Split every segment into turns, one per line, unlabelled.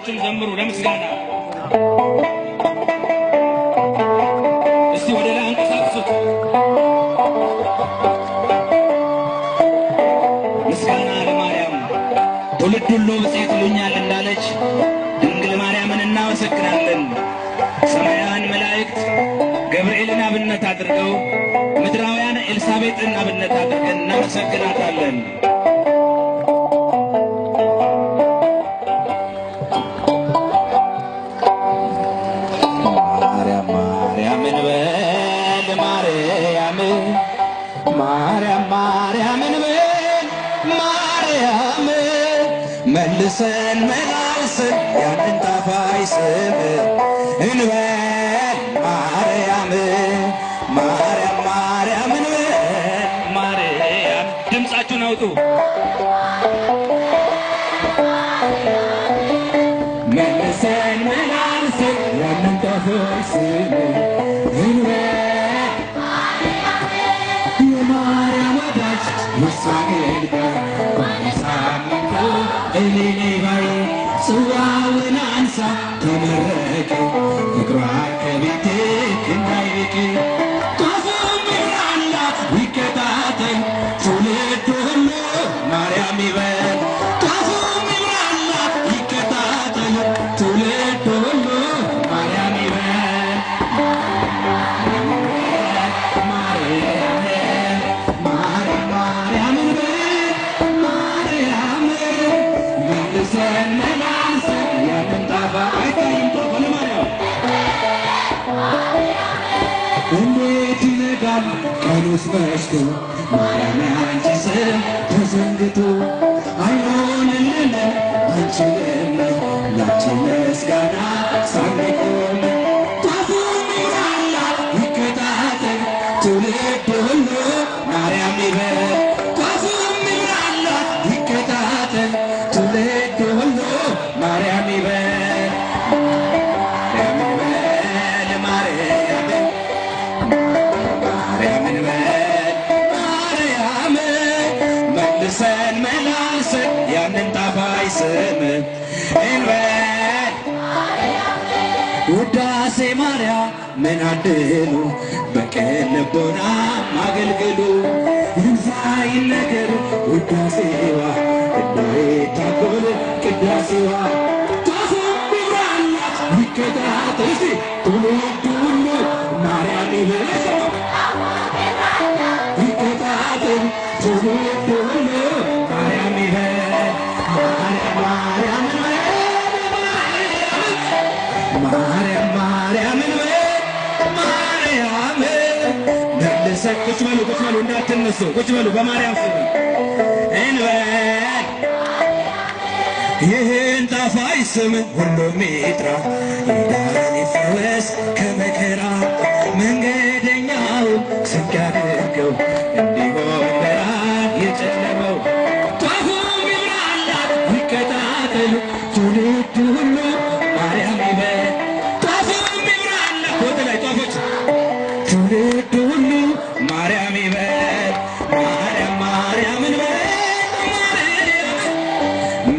ሁላችሁም ዘምሩ ለምስጋና። እስቲ ወደ ላይ አንቀሳቅሱት። ምስጋና ለማርያም። ትውልድ ሁሉ ብፅዕት ይሉኛል እንዳለች ድንግል ማርያምን እናመሰግናለን። ሰማያውያን መላእክት ገብርኤልን አብነት አድርገው፣ ምድራውያን ኤልሳቤጥን አብነት አድርገን እናመሰግናታለን። ማርያም ማርያምን በል ማርያም፣ ማርያም ማርያምን በል ማርያም፣ መልሰን መላልሰን ያንን ጣፋጭ ስም እንበል ማርያም፣ ማርያም ማርያምን በል ማርያም። ድምፃችሁን አውጡ። መልሰን መላልሰን ያንን ጣፋጭ ስም እንበል። የማርያም ወዳጅ የእሷ አገልጋይ፣ በሳምንቱ እኔ ነኝ ባይ፣ ጽዋውን አንሳ ተመረቂ፣ ፍቅሯ ከቤትህ እንዳይርቅ። ጧፉም ይብራላት ይቀጣጠል፣ ትውልድ ሁሉ ማርያም ይበል። ጧፉም ይብራላት ይቀጣጠል፣ ትውልድ ሁሉ ማርያም ይበል። ማርያም ማርያም ማርያምን በል ማርያም፣ መልሰን መላልሰን ያንን ጣፋጭ፣ አይታይም ጧፉ ለማርያም። እንዴት ይነጋል ቀኑስ መሽቶ፣ ማርያም ያንቺ ስም ተዘንግቶ? አይሆንልንም አንችልም ላንቺ ምስጋና ሳንቆም። ጧፉም ይብራላት ይቀጣጠል፣ ትውልድ ሁሉ ማርያም ይበል። ጧፉም ይብራላት ይቀጣጠል፣ ትውልድ ሁሉ ማርያም ይበል። ማርያምን በል ማርያም፣ ማርያምን በል ማርያም፣ መልሰን መላልሰን ያንን ጣፋጭ ስም እንበል። ውዳሴ ማርያም ምን አድሉ፣ በቅን ልቦና ማገልገሉ። ይብዛ ይነገር ውዳሴዋ፣ እንዳይታጎል ቅዳሴዋ። ጧፉም ይብራላት ይቀጣጠል፣ እስቲ ትውልድ ሁሉ ማርያም ይበል። ይቀጣጠል፣ ትውልድ ሁሉ ማርያም ይበል። ማርያም ማርያምን በል ማርያም፣ ማርያምን በል ማርያም፣ መልሰን፣ ቁጭ በሉ፣ ቁጭ በሉ፣ እንዳትነሱ፣ ቁጭ በሉ። በማርያም ስም እንበል። ይህን ጣፋጭ ስም ሁሉም ይጥራ፣ ይዳን ይፈወስ ከመከራ። መንገደኛው ስንቅ ያድርገው፣ እንዲሆን ብርሃን የጨለመው። ጧፉም ይብራላት ይቀጣጠል፣ ትውልድ ሁሉ ማርያም ይበል። ጧፉም ይብራላት ወደ ላይ ጧፎች፣ ትውልድ ሁሉ ማርያም ይበል። ማርያም ማርያምን በል ማርያም፣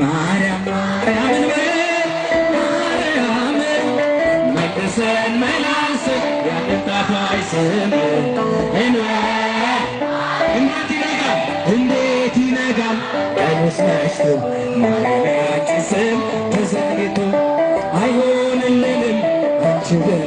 ማርያም ማርያምን በል ማርያም፣ መልሰን መላልሰን ያንን ጣፋጭ ስም እንበል። እንዴት ይነጋል፣ እንዴት ይነጋል ቀኑስ መሽቶ፣ ማርያም ያንቺ ስም ተዘንግቶ? አይሆንልንም አንችልም።